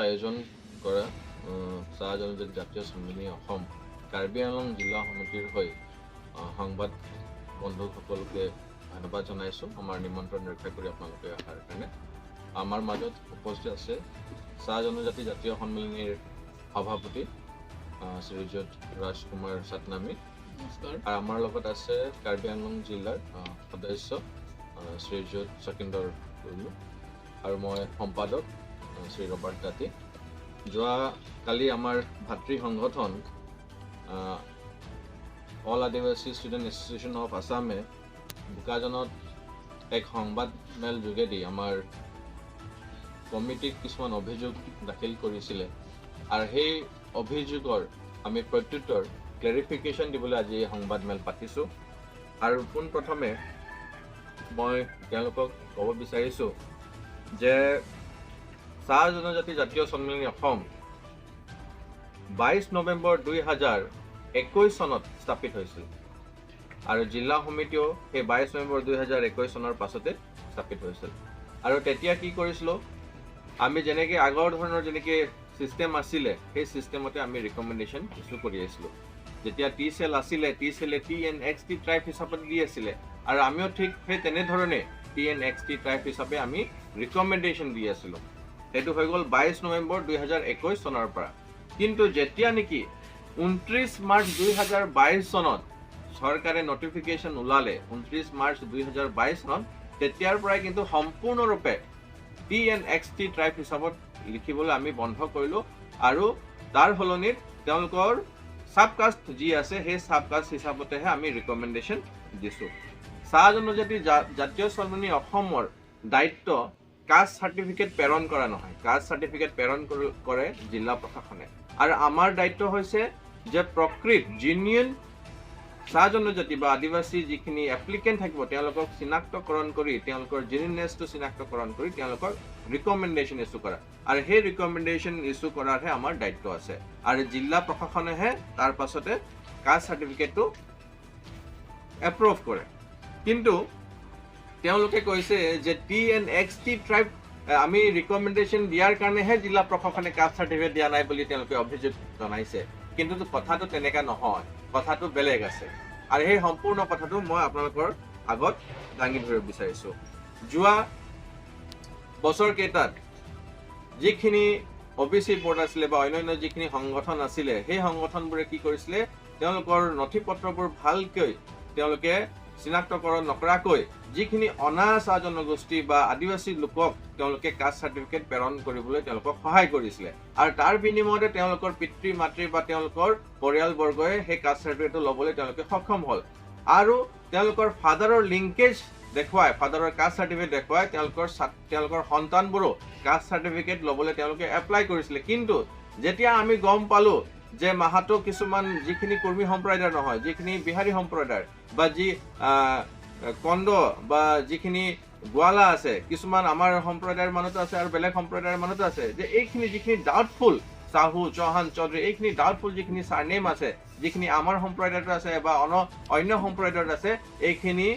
আয়োজন কৰা চাহ জনজাতি জাতীয় সন্মিলনী অসম কাৰ্বি আংলং জিলা সমিতিৰ হৈ সংবাদ বন্ধুসকলকে ধন্যবাদ জনাইছোঁ আমাৰ নিমন্ত্ৰণ ৰক্ষা কৰি আপোনালোকে অহাৰ কাৰণে। আমাৰ মাজত উপস্থিত আছে চাহ জনজাতি জাতীয় সন্মিলনীৰ সভাপতি শ্ৰীযুত ৰাজকুমাৰ চাটনামী। নমস্কাৰ। আৰু আমাৰ লগত আছে কাৰ্বি আংলং জিলাৰ সদস্য শ্ৰীযুত চকিন্দৰ কুৰ্মী আৰু মই সম্পাদক শ্ৰী ৰবাৰ্ট তাঁতী। যোৱা কালি আমাৰ ভাতৃ সংগঠন অল আদিবাসী ষ্টুডেণ্ট এছ'চিয়েশ্যন অফ আছামে বোকাজানত এক সংবাদমেল যোগেদি আমাৰ কমিটিক কিছুমান অভিযোগ দাখিল কৰিছিলে আৰু সেই অভিযোগৰ আমি প্ৰত্যুত্তৰ ক্লেৰিফিকেশ্যন দিবলৈ আজি এই সংবাদমেল পাতিছোঁ। আৰু পোনপ্ৰথমে মই তেওঁলোকক ক'ব বিচাৰিছোঁ যে চাহ জনজাতি জাতীয় সন্মিলনী অসম 22 নৱেম্বৰ 2021 চনত স্থাপিত হৈছিল আৰু জিলা সমিতিও সেই 22 নৱেম্বৰ 2021 চনৰ পাছতে স্থাপিত হৈছিল। আৰু তেতিয়া কি কৰিছিলোঁ আমি, যেনেকৈ আগৰ ধৰণৰ যেনেকৈ ছিষ্টেম আছিলে সেই ছিষ্টেমতে আমি ৰিকমেণ্ডেশ্যন ইছ্যু কৰি আছিলোঁ। যেতিয়া টি চেল আছিলে, টি চেলে T and x T tribe হিচাপত দি আছিলে আৰু আমিও ঠিক সেই তেনেধৰণে T and x T tribe হিচাপে আমি ৰিকমেণ্ডেশ্যন দি আছিলোঁ। সেইটো হৈ গ'ল 22 নৱেম্বৰ 2021 চনৰ পৰা। কিন্তু যেতিয়া নেকি 29 মাৰ্চ 2022 চনত চৰকাৰে নটিফিকেশ্যন ওলালে, 29 মাৰ্চ 2022 চনত, তেতিয়াৰ পৰাই কিন্তু সম্পূৰ্ণৰূপে T and x T tribe হিচাপত লিখিবলৈ আমি বন্ধ কৰিলোঁ আৰু তাৰ সলনিত তেওঁলোকৰ চাব কাষ্ট যি আছে সেই চাব কাষ্ট হিচাপতেহে আমি ৰিকমেণ্ডেশ্যন দিছোঁ। চাহ জনজাতি জাতীয় সন্মিলনী অসমৰ দায়িত্ব কাষ্ট চাৰ্টিফিকেট প্ৰেৰণ কৰা নহয়, কাষ্ট চাৰ্টিফিকেট প্ৰেৰণ কৰে জিলা প্ৰশাসনে। আৰু আমাৰ দায়িত্ব হৈছে যে প্ৰকৃত জেনুইন চাহ জনজাতি বা আদিবাসী যিখিনি এপ্লিকেণ্ট থাকিব তেওঁলোকক চিনাক্তকৰণ কৰি, তেওঁলোকৰ জেনুইনেছটো চিনাক্তকৰণ কৰি তেওঁলোকক ৰিকমেণ্ডেশ্যন ইছ্যু কৰা, আৰু সেই ৰিকমেণ্ডেশ্যন ইছ্যু কৰাৰহে আমাৰ দায়িত্ব আছে। আৰু জিলা প্ৰশাসনেহে তাৰ পাছতে কাষ্ট চাৰ্টিফিকেটটো এপ্ৰুভ কৰে। কিন্তু তেওঁলোকে কৈছে যে T and x T tribe আমি ৰিকমেণ্ডেশ্যন দিয়াৰ কাৰণেহে জিলা প্ৰশাসনে কাষ্ট চাৰ্টিফিকেট দিয়া নাই বুলি তেওঁলোকে অভিযোগ জনাইছে। কিন্তু কথাটো তেনেকা নহয়, কথাটো বেলেগ আছে। আৰু সেই সম্পূৰ্ণ কথাটো মই আপোনালোকৰ আগত দাঙি ধৰিব বিচাৰিছোঁ। যোৱা বছৰ কেইটাত যিখিনি অ' বি চি বৰ্ড আছিলে বা অন্যান্য যিখিনি সংগঠন আছিলে, সেই সংগঠনবোৰে কি কৰিছিলে, তেওঁলোকৰ নথি পত্ৰবোৰ ভালকৈ তেওঁলোকে চিনাক্তকৰণ নকৰাকৈ যিখিনি অনা চাহ জনগোষ্ঠী বা আদিবাসী লোকক তেওঁলোকে কাষ্ট চাৰ্টিফিকেট প্ৰেৰণ কৰিবলৈ তেওঁলোকক সহায় কৰিছিলে। আৰু তাৰ বিনিময়তে তেওঁলোকৰ পিতৃ মাতৃ বা তেওঁলোকৰ পৰিয়ালবৰ্গই সেই কাষ্ট চাৰ্টিফিকেটটো ল'বলৈ তেওঁলোকে সক্ষম হ'ল। আৰু তেওঁলোকৰ ফাদাৰৰ লিংকেজ দেখুৱাই, ফাদাৰৰ কাষ্ট চাৰ্টিফিকেট দেখুৱাই তেওঁলোকৰ সন্তানবোৰো কাষ্ট চাৰ্টিফিকেট ল'বলৈ তেওঁলোকে এপ্লাই কৰিছিলে। কিন্তু যেতিয়া আমি গম পালোঁ যে মাহাতো কিছুমান যিখিনি কুৰ্মী সম্প্ৰদায়ৰ নহয়, যিখিনি বিহাৰী সম্প্ৰদায়ৰ বা যি কন্দ বা যিখিনি গোৱালা আছে, কিছুমান আমাৰ সম্প্ৰদায়ৰ মানুহতো আছে আৰু বেলেগ সম্প্ৰদায়ৰ মানুহতো আছে, যে এইখিনি যিখিনি ডাউটফুল চাহু, চৌহান, চৌধুৰী, এইখিনি ডাউটফুল যিখিনি চাৰনেম আছে, যিখিনি আমাৰ সম্প্ৰদায়ত আছে বা অন্য সম্প্ৰদায়ত আছে, এইখিনি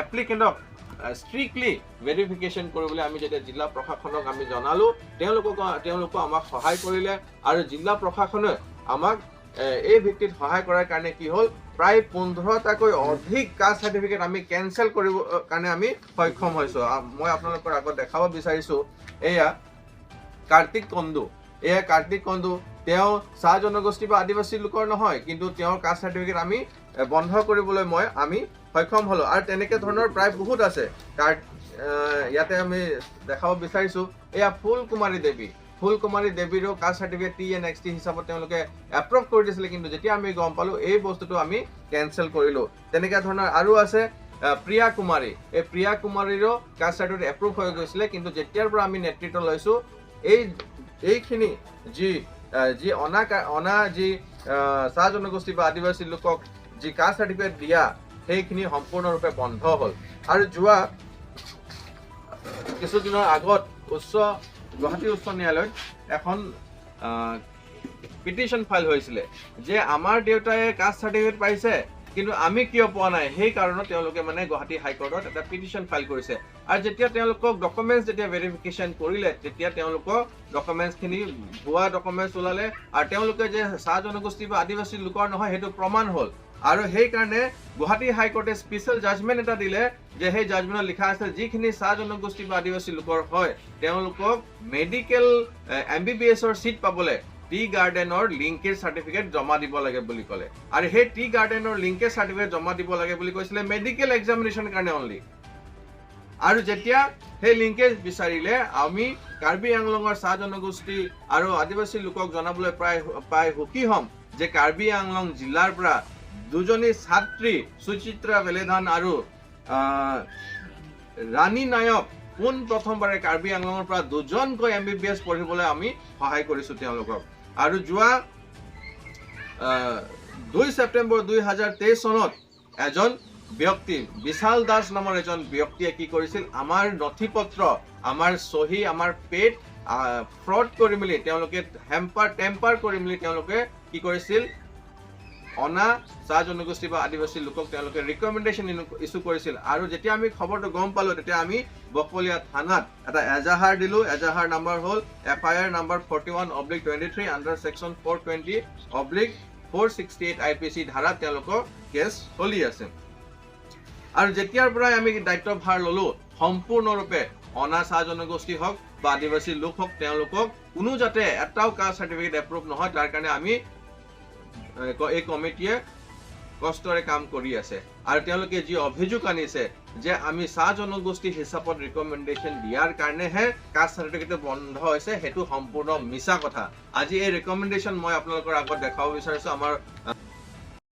এপ্লিকেণ্টক ষ্ট্ৰিক্টলি ভেৰিফিকেশ্যন কৰিবলৈ আমি যেতিয়া জিলা প্ৰশাসনক আমি জনালোঁ, তেওঁলোকো আমাক সহায় কৰিলে। আৰু জিলা প্ৰশাসনে আমাক এই ভিত্তিত সহায় কৰাৰ কাৰণে কি হ'ল, প্ৰায় 15টাকৈ অধিক কাষ্ট চাৰ্টিফিকেট আমি কেনচেল কৰিব কাৰণে আমি সক্ষম হৈছোঁ। মই আপোনালোকৰ আগত দেখাব বিচাৰিছোঁ, এয়া কাৰ্তিক কন্দু। এয়া কাৰ্তিক কন্দু, তেওঁ চাহ জনগোষ্ঠী বা আদিবাসী লোকৰ নহয়, কিন্তু তেওঁৰ কাষ্ট চাৰ্টিফিকেট আমি বন্ধ কৰিবলৈ আমি সক্ষম হ'লোঁ। আৰু তেনেকে ধৰণৰ প্ৰায় বহুত আছে। ইয়াতে আমি দেখাব বিচাৰিছোঁ, এয়া ফুল কুমাৰী দেৱী। ফুল কুমাৰী দেৱীৰো caste certificate T and x T হিচাপত তেওঁলোকে এপ্ৰুভ কৰি দিছিলে, কিন্তু যেতিয়া আমি গম পালোঁ এই বস্তুটো আমি কেনচেল কৰিলোঁ। তেনেকুৱা ধৰণৰ আৰু আছে, প্ৰিয়া কুমাৰী। এই প্ৰিয়া কুমাৰীৰো কাষ্ট চাৰ্টিফিকেট এপ্ৰুভ হৈ গৈছিলে, কিন্তু যেতিয়াৰ পৰা আমি নেতৃত্ব লৈছোঁ, এইখিনি যি অনা যি চাহ জনগোষ্ঠী বা আদিবাসী লোকক যি কাষ্ট চাৰ্টিফিকেট দিয়া, সেইখিনি সম্পূৰ্ণৰূপে বন্ধ হ'ল। আৰু যোৱা কিছুদিনৰ আগত গুৱাহাটী উচ্চ ন্যায়ালয়ত এখন পিটিশ্যন ফাইল হৈছিলে যে আমাৰ দেউতাই কাষ্ট চাৰ্টিফিকেট পাইছে, কিন্তু আমি কিয় পোৱা নাই। সেই কাৰণত তেওঁলোকে গুৱাহাটী হাইকোৰ্টত এটা পিটিশ্যন ফাইল কৰিছে। আৰু যেতিয়া তেওঁলোকক ডকুমেণ্টছ যেতিয়া ভেৰিফিকেশ্যন কৰিলে, তেতিয়া তেওঁলোকৰ ডকুমেণ্টছখিনি ভুৱা ডকুমেণ্টছ ওলালে আৰু তেওঁলোকে যে চাহ জনগোষ্ঠী বা আদিবাসী লোকৰ নহয় সেইটো প্ৰমাণ হ'ল। আৰু সেইকাৰণে গুৱাহাটী হাইকোৰ্টে স্পেচিয়েল জাজমেণ্ট এটা দিলে যে সেই জাজমেণ্টত লিখা আছে যিখিনি চাহ জনগোষ্ঠী বা আদিবাসী লোকৰ হয় তেওঁলোকক মেডিকেল MBBSৰ ছিট পাবলৈ টি গাৰ্ডেনৰ লিংকেজ চাৰ্টিফিকেট জমা দিব লাগে বুলি ক'লে। আৰু সেই টি গাৰ্ডেনৰ লিংকেজ চাৰ্টিফিকেট জমা দিব লাগে বুলি কৈছিলে মেডিকেল এক্সামিনেশ্যন কাৰণে অনলি। আৰু যেতিয়া সেই লিংকেজ বিচাৰিলে, আমি কাৰ্বি আংলঙৰ চাহ জনগোষ্ঠী আৰু আদিবাসী লোকক জনাবলৈ প্ৰায় সুখী হ'ম যে কাৰ্বি আংলং জিলাৰ পৰা দুজনী ছাত্ৰী সুচিত্ৰা বেলেধান আৰু ৰাণী নায়ক পোন প্ৰথমবাৰে কাৰ্বি আংলঙৰ পৰা দুজনকৈ MBBS পঢ়িবলৈ আমি সহায় কৰিছোঁ তেওঁলোকক। আৰু যোৱা 2 ছেপ্টেম্বৰ 2023 চনত এজন ব্যক্তি বিশাল দাস নামৰ এজন ব্যক্তিয়ে কি কৰিছিল, আমাৰ নথি পত্ৰ, আমাৰ চহী, আমাৰ পেড ফ্ৰড কৰি মেলি তেওঁলোকে টেম্পাৰ কৰি মেলি তেওঁলোকে কি কৰিছিল, অনা চাহ জনগোষ্ঠী বা আদিবাসী লোকক তেওঁলোকে ৰিকমেণ্ডেশ্যন ইছ্যু কৰিছিল। আৰু যেতিয়া আমি খবৰটো গম পালোঁ, তেতিয়া আমি বকলীয়া থানাত এটা এজাহাৰ দিলোঁ। এজাহাৰ নাম্বাৰ হ'ল FIR number 41/23 under section 420/468 IPC ধাৰাত তেওঁলোকৰ কেছ চলি আছে। আৰু যেতিয়াৰ পৰাই আমি দায়িত্বভাৰ ল'লোঁ, সম্পূৰ্ণৰূপে অনা চাহ জনগোষ্ঠী হওক বা আদিবাসী লোক হওক, তেওঁলোকক কোনো যাতে এটাও কাষ্ট চাৰ্টিফিকেট এপ্ৰুভ নহয় তাৰ কাৰণে আমি এই কমিটিয়ে কষ্টৰে কাম কৰি আছে। আৰু তেওঁলোকে যি অভিযোগ আনিছে যে আমি চাহ জনগোষ্ঠী হিচাপত ৰিকমেণ্ডেশ্যন দিয়াৰ কাৰণেহে কাষ্ট চাৰ্টিফিকেটটো বন্ধ হৈছে, সেইটো সম্পূৰ্ণ মিছা কথা। আজি এই ৰিকমেণ্ডেশ্যন মই আপোনালোকৰ আগত দেখাব বিচাৰিছোঁ। আমাৰ